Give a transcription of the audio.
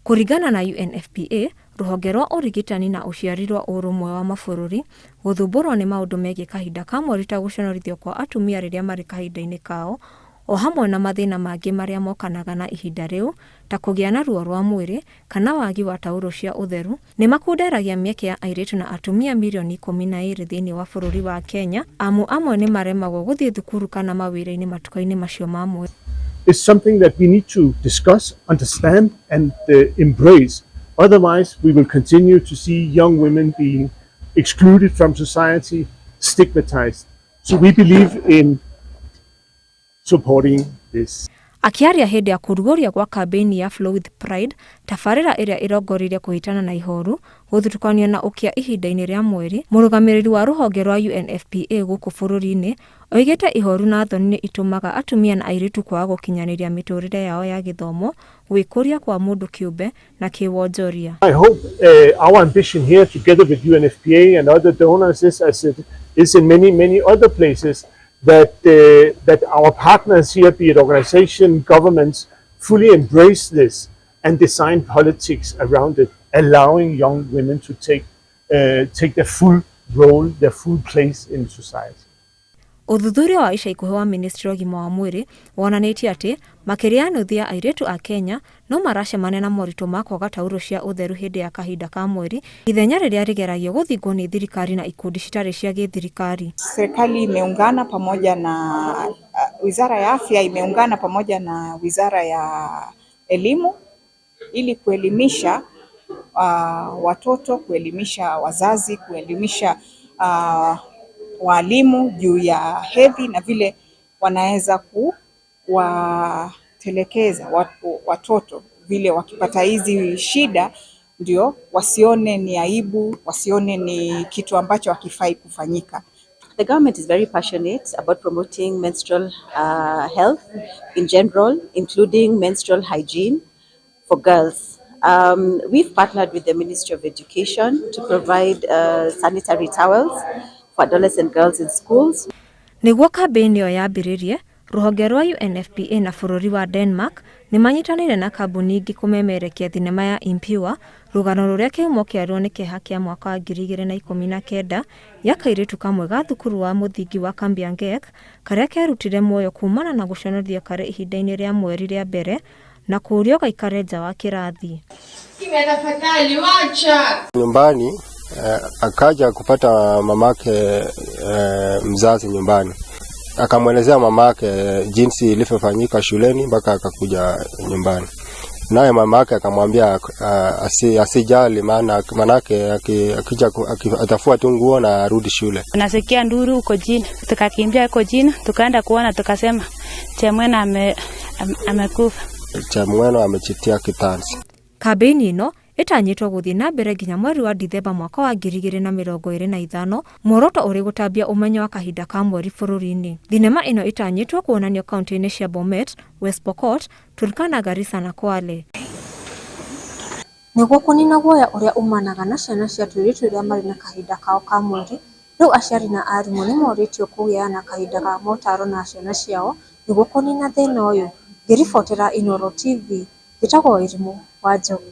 Kũringana na UNFPA, rũhonge rwa ũrigitani na ũciari rwa Ũrũmwe wa Mabũrũri, gũthumbũrũo nĩ maũndũ megiĩ kahinda ka mweri ta gũconorithio kwa atumia rĩrĩa marĩ kahinda-inĩ kao, o hamwe na mathĩna mangĩ marĩa mokanaga na ihinda rĩu ta kũgĩa na ruo rwa mwĩrĩ kana wagi wa taurũ cia ũtheru, nĩ makunderagia mĩeke ya airĩtu na atumia mirioni 12 thĩinĩ wa bũrũri wa Kenya, amu amwe nĩ maremagwo gũthiĩ thukuru kana mawĩra-inĩ matukũ-inĩ macio ma mweri. Is something that we need to discuss, understand, and embrace. Otherwise, we will continue to see young women being excluded from society, stigmatized. So we believe in supporting this. Akĩaria hĩndĩ ya kũrugũria gwa kambĩini ya Flow with Pride, tabarĩra ĩrĩa ĩrongoreirie kũhĩtana na ihoru, gũthutũkanio na ũkĩa ihinda-inĩ rĩa mweri, mũrũgamĩrĩri wa rũhonge rwa UNFPA gũkũ bũrũri-inĩ oigĩte ihoru na thoni nĩ itũmaga atumia na airĩtu kwaga gũkinyanĩria mĩtũrĩre yao ya gĩthomo, gwĩkũria kwa mũndũ kĩũmbe na kĩwonjoria. I hope our ambition here, together with UNFPA and other donors, is, as it is in many, many other places, that our partners here, be it organization, governments, fully embrace this and design politics around it, allowing young women to take their full role, their full place in society. Ũthuthuria wa ica ikuhĩ wa ministry ya ũgima wa mwĩrĩ wonanĩtie atĩ makĩria ya nuthu ya airĩtu a Kenya no maracemania na moritũ ma kwaga taurũ cia ũtheru hĩndĩ ya kahinda ka mweri, ithenya rĩrĩa rĩgeragio gũthingwo nĩ thirikari na ikundi citarĩ cia gĩthirikari. Serikali imeungana pamoja na Wizara ya Afya imeungana pamoja na Wizara ya Elimu ili kuelimisha watoto, kuelimisha wazazi, kuelimisha walimu juu ya hedhi na vile wanaweza kuwatelekeza watoto vile wakipata hizi shida ndio wasione ni aibu, wasione ni kitu ambacho hakifai kufanyika. The government is very passionate about promoting menstrual health in general, including menstrual hygiene for girls. We've partnered with the Ministry of Education to provide sanitary towels for adolescent girls in schools. Nĩguo kambĩini ĩyo yambĩrĩrie, rũhonge rwa UNFPA na bũrũri wa Denmark nĩ manyitanĩire na kambuni ingĩ kũmemerekia thenema ya Impure, rũgano rũrĩa kĩhumo kĩaruo nĩ kĩeha kĩa mwaka wa 2019 gĩa kairĩtu kamwe ga thukuru wa mũthingi wa Kabiangek karĩa kerutire muoyo kumana na gũconorithio karĩ ihinda-inĩ rĩa mweri rĩa mbere na kũũrio gaikare nja wa kĩrathi. Kimya tafadhali, wacha. Nyumbani akaja kupata mamake mzazi nyumbani, akamwelezea mamake jinsi ilivyofanyika shuleni mpaka akakuja nyumbani, naye mamake akamwambia asijali, maana manake akija atafua tu nguo na arudi shule. Nasikia nduru huko chini, tukakimbia huko chini, tukaenda kuona, tukasema Chemwena amekufa. Chemweno amejitia kitanzi. Kambĩini ĩno ĩtanyĩtwo gũthiĩ na mbere nginya mweri wa Dithemba mwaka wa 2025, muoroto ũrĩ gũtambia ũmenyo wa kahinda ka mweri bũrũri-inĩ. Thinema ĩno ĩtanyĩtwo kuonanio kaunti-inĩ cia Bomet, West Pokot, Turkana, Garissa na Kwale. Nĩguo kũniina guoya ũrĩa umanaga na ciana cia tũirĩtu rĩrĩa marĩ na kahinda kao ka mweri, rĩu aciari na arimũ nĩ morĩtio kũgĩa na kahinda ka motaro na ciana ciao nĩguo kũniina thĩna ũyũ. Ngĩribotera Inooro TV, njĩtagwo Wairimu wa Njogu.